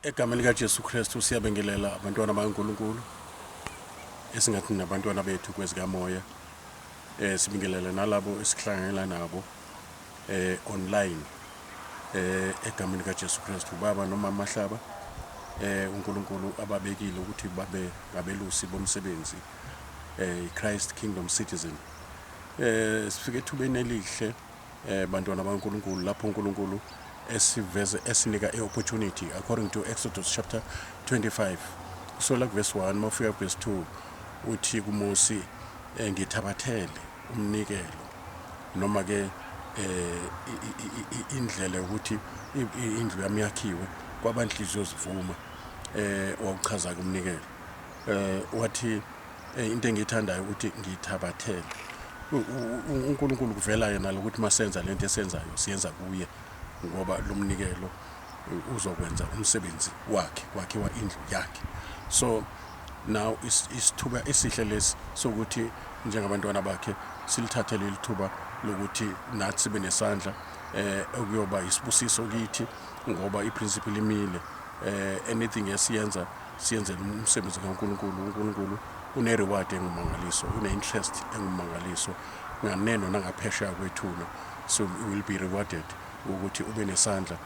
Egameni likaJesu Kristu siyabingelela abantwana bakaNkulunkulu esingathi nabantwana bethu kwezikamoya. Sibingelele nalabo esihlanganyela nabo online egameni likaJesu Kristu. Baba nomama Mahlaba, uNkulunkulu ababekile ukuthi babe ngabelusi bomsebenzi Christ Kingdom Citizen. Sifike ethubeni elihle, bantwana bakaNkulunkulu, lapho uNkulunkulu esiveze esinika i-opportunity according to Exodus chapter 25 kusukela kuverse 1 mawufika kuverse 2, uthi kuMosi, "Ngithabathele umnikelo," noma ke indlela yokuthi indlu yami yakhiwe kwabanhliziyo zivuma. Wawuchaza umnikelo, wathi into engiyithandayo ukuthi ngithabathele. UNkulunkulu kuvela yena lokuthi masenza lento esenzayo siyenza kuye, ngoba lo mnikelo uzokwenza umsebenzi wakhe, kwakhiwa indlu yakhe. So now isithuba esihle lesi sokuthi njengabantwana bakhe silithathe leli thuba lokuthi nathi sibe nesandla okuyoba isibusiso kithi, ngoba iprinciple imile, anything esiyenza siyenzela umsebenzi kaNkulunkulu. UNkulunkulu une reward engumangaliso, une interest engumangaliso nganeno nangaphesheya kwethuna. So you will be rewarded ukuthi ube nesandla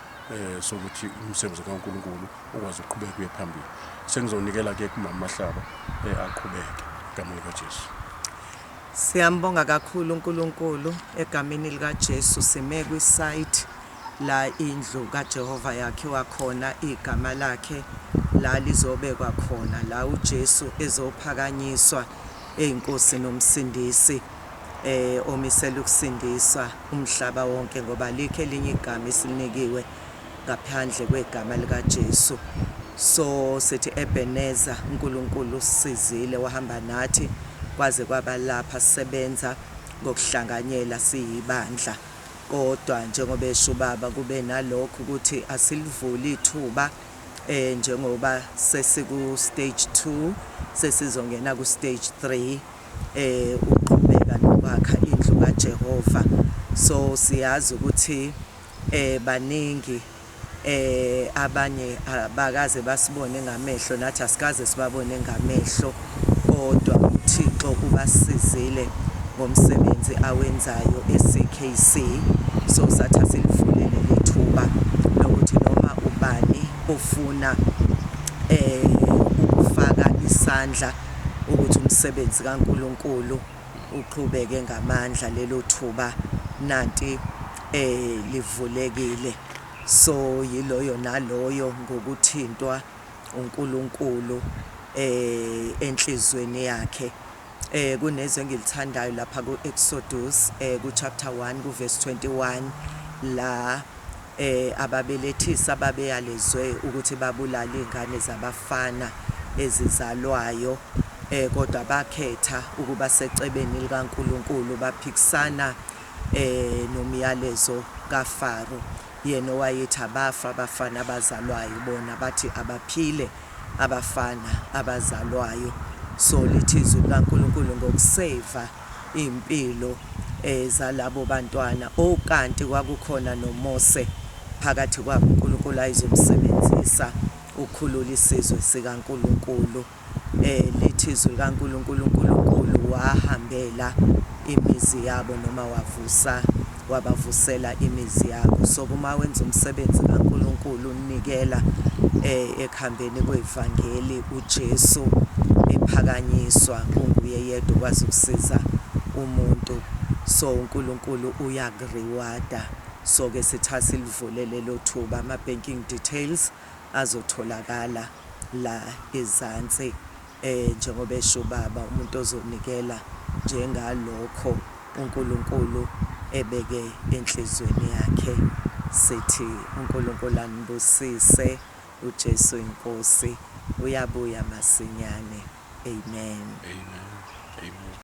sokuthi umsebenzi kaNkulunkulu ukwazi ukuqhubeka uye phambili. Sengizonikela ke kumama Mahlaba, aqhubeke egameni likaJesu. Siyambonga kakhulu uNkulunkulu egameni likaJesu. Sime kwisite la indlu kaJehova yakhiwa khona, igama lakhe la lizobekwa khona, la uJesu ezophakanyiswa eyinkosi nomsindisi, omisela ukusindiswa umhlaba wonke, ngoba likho elinye igama esilinikiwe ngaphandle kwegama likaJesu. So sithi Ebenezer, uNkulunkulu usizile, wahamba nathi kwaze kwaba lapha, sisebenza ngokuhlanganyela siyibandla. Kodwa njengoba esho ubaba, kube nalokho ukuthi asilivuli ithuba njengoba sesiku stage 2, sesizongena ku stage 3, uqhubeka nokwakha indlu kaJehova. So siyazi ukuthi baningi, abanye abakaze basibone ngamehlo, nathi asikaze sibabone ngamehlo, kodwa uThixo ubasizile ngomsebenzi awenzayo e-CKC. So sathi asilivule leli thuba lokuthi noma ubani ofuna ukufaka isandla ukuthi umsebenzi kaNkulunkulu uqhubeke ngamandla, lelo thuba nanti livulekile. So yiloyo naloyo ngokuthintwa uNkulunkulu enhlizweni yakhe. Kunezwi engilithandayo lapha ku-Exodus, ku-chapter 1 ku-verse 21, la ababelethisi ababeyalezwe ukuthi babulale iy'ngane zabafana ezizalwayo, kodwa bakhetha ukuba secebeni likaNkulunkulu, baphikisana nomyalezo kaFaro, yena owayethi abafa abafana abazalwayo, bona bathi abaphile abafana abazalwayo. So lithi izwi likaNkulunkulu ngokuseva impilo zalabo bantwana, okanti kwakukhona noMose phakathi kwabo uNkulunkulu ayezomsebenzisa ukukhulula isizwe sikaNkulunkulu. Lithi izwi likaNkulunkulu, uNkulunkulu wahambela imizi yabo noma wavusa wabavusela imizi yabo. So uma wenza umsebenzi kaNkulunkulu, unikela ekuhambeni kwevangeli, uJesu ephakanyiswa, kunguye yedwa okwazi ukusiza umuntu, so uNkulunkulu uyakureward-a. So ke sithi asilivule lelo thuba. Ama-banking details azotholakala la ezansi. Njengoba esho ubaba, umuntu ozonikela njengalokho uNkulunkulu ebeke enhlizweni yakhe, sithi uNkulunkulu anibusise. UJesu inkosi, uyabuya masinyane. Amen. Amen, amen.